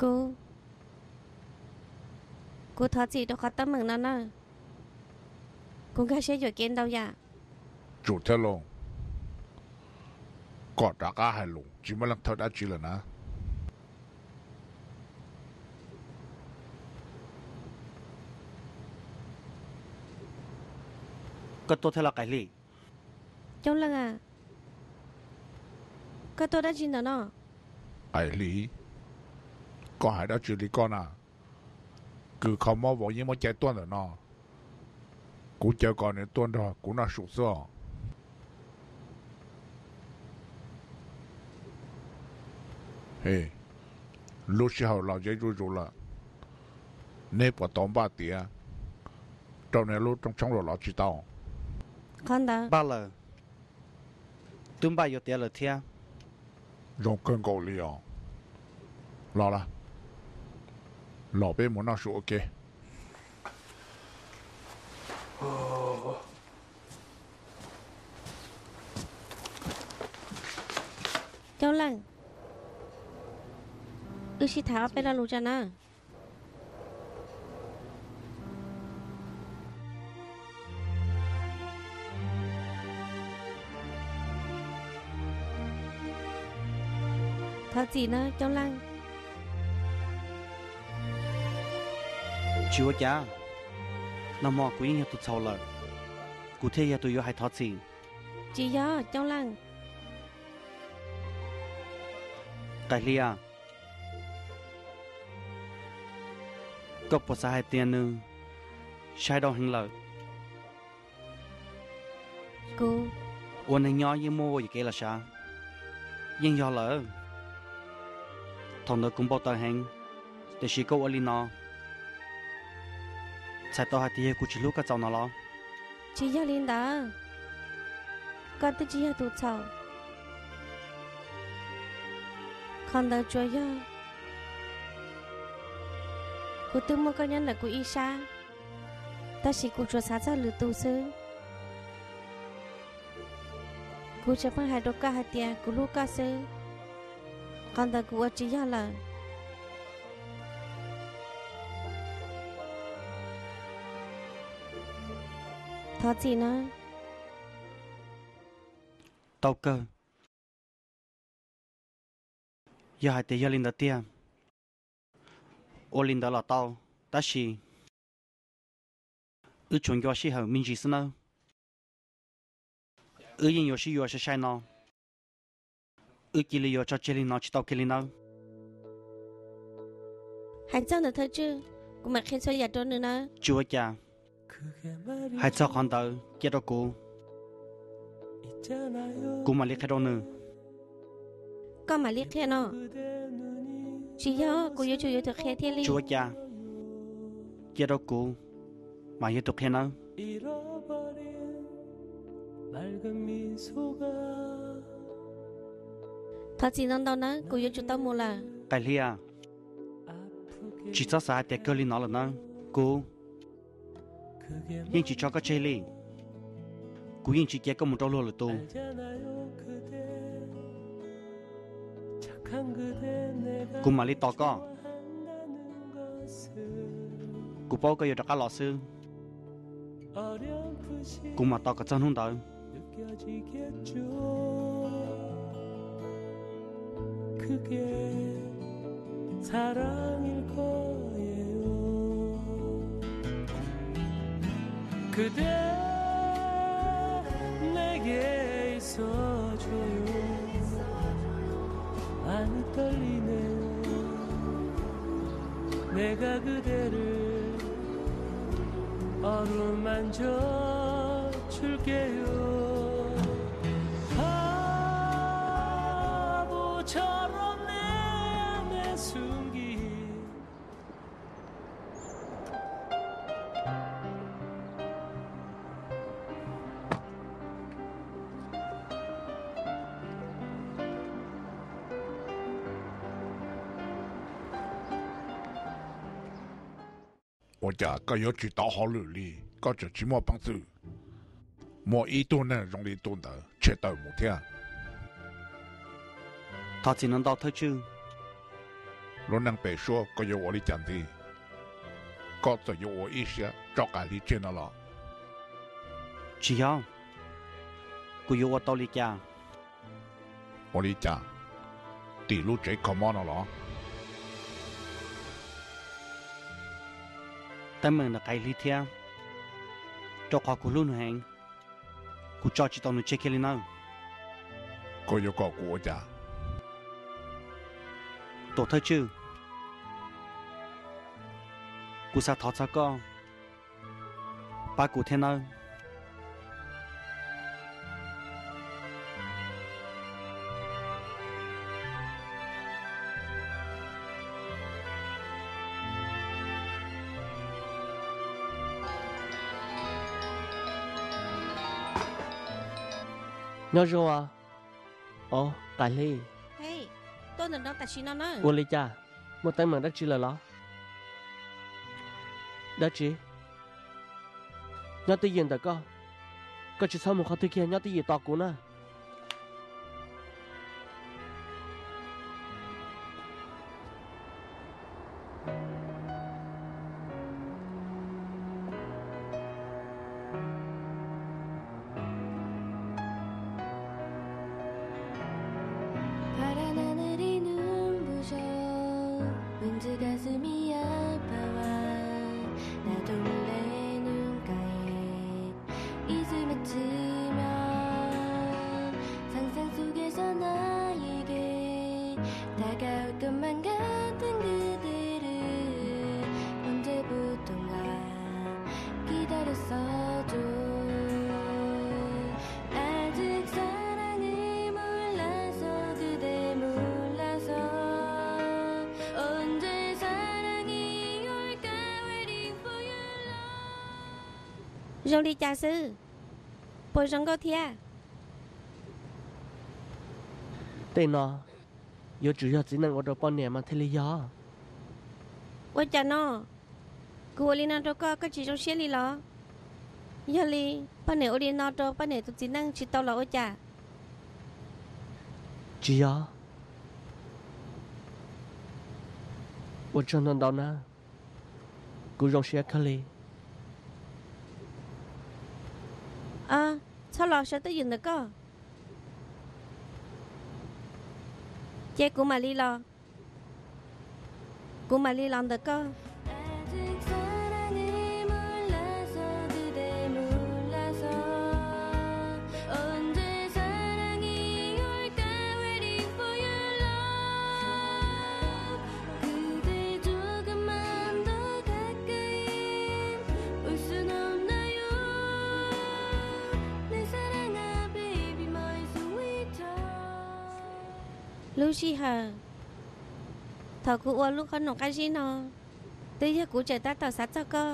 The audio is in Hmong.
Kuv, kuv thov txim rau qhov teeb meem no na. Kuv nkag siab yuam kev ntau yam. Tsum thiab Looj, kom rov qab hais lus tsis muaj leej thawj dab tsi lawm na. Koj tuaj thiab los Qaim Hli? Coob Leej a, koj tuaj dab tsi ntawm no? Qaim Hli, koj hais dab tsi li koj na? Kws kho mob vauv yeej muaj cai tuaj ntawm no. Kuv caw kom nws tuaj nrog kuv noj su xwb os. Lub sij hawm los ze zuj zus lawm, neb puas tau npaj tiav rau neb lub rooj tshoob los los tsis tau? Qhov ntawd npaj lawm, twb npaj yuav tiav lawm thiab. Zoo kawg nkaus li os. Los lawm, los peb mus noj su ua ke. Coob Leej, wb sib tham ob peb lo lus tso na. Thov txim na Coob Leej. Tsis ua cas, nag hmo kuv yeej yog tus txhaum lawm, kuv thiaj yog tus yuav hais thov txim. Tsis yog Coob Leej. Qaim Hli a, koj puas xav hais tias nws saib dhau heev lawm? Kuv ua neeg nyob yeej muaj ua yuam kev los sav, yeej yog lawm. Thaum ntawd kuv npau taws heev, tiam sis koj ua li no, txhais tau hais tias yog kuv tsis hlub koj txaus no los? Tsis yog li ntawd, koj twb tsis yog tus txhaum. Qhov ntawd tsuas yog kuv twb muaj koj nyob ntawm kuv ib sab, tab sis kuv tsuas xav txog lwm tus xwb. Kuv tsuas pheej hais rau koj hais tias kuv hlub koj xwb, qhov ntawd kuv ua tsis yog lawm. Thov txim na. Tau kawg. Yog hais tias yog li ntawd tiag, ua li ntawd los tau, tab sis wb tsuas nco sij hawm me ntsis xwb nawb. Wb yeej yuav sib yuav sai sai no, wb cia li yuav tso tseg li no tsis tau kiag li nawb. Hais txog ntawm thawj tswj, kuv mam qhia txhua yam rau nws nawb. Tsis ua cas, hais txog qhov ntawd cia rau kuv, kuv mam li qhia rau nws. Koj mam li qhia no? Tsis yog, kuv yuav tsum yog tus qhia thiaj li. Tsis ua cas, cia rau kuv mam yog tus qhia nawb. Thov txim ntau ntau nawb, kuv yuav tsum tau mus lawm. Qaim Hli a, tsis txhob xav hais tias kawg li no lawm nawb. Kuv yeej tsis tso koj tseg li. Kuv yeej tsis cia koj mus rau luag lwm tus. Kuv mam li tos koj. Kuv paub koj yuav rov qab los xwb. Kuv mam tos kom txog hnub ntawd. Ua cas koj yuav tsis tau hauj lwm li? Koj tseem tsis muaj peev xwm muaj ib tug neeg zoo li tus ntawd tshem tawm mus thiab? Thov txim ntau ntau thawj tswj. Lub neej pem suab koj yuav ua li cas ntxiv? Koj txawm yuav ua ib siab tso Qaim Hli tseg no los? Tsis yog, kuv yuav ua tau li cas? Ua li cas? Tim lub tsev kho mob no los? Teeb meem ntawm Qaim Hli thiab, rau qhov kuv hlub nws heev, kuv tso tsis tau nws tseg kiag li nawb. Koj yuav kom kuv ua cas? Tuam thawj tswj, kuv xav thov txog koj pab kuv thiab nawb. Nyob zoo os. Os, Qaim Hli, tuaj ntawm no tam sim no na. Ua li cas, muaj teeb meem dab tsi lawm los? Dab tsi? Nyob twj ywm ntawm koj, koj tsis txhob mus qhov twg kiag, nyob twj ywm tos kuv na. Zoo li cas xwb? Puas zoo nkauj thiab? Tej no yuav tsum yog txiv neej ua rau poj niam mas thiaj li yog. Ua cas no? Kuv ua li no rau koj, koj tsis zoo siab li los? Yog li poj niam ua li no rau poj niam tus txiv neej tsis tau los ua cas? Tsis yog. Ua tsaug ntau ntau na, kuv zoo siab kawg li. Txhob los, sawv twj ywm ntawm koj. Ces kuv mam li los, kuv mam li los ntawm koj. Lub sij hawm thaum kuv ua lub qhob noom qab zib no, twb yog kuv tseem tab tom xav txog koj.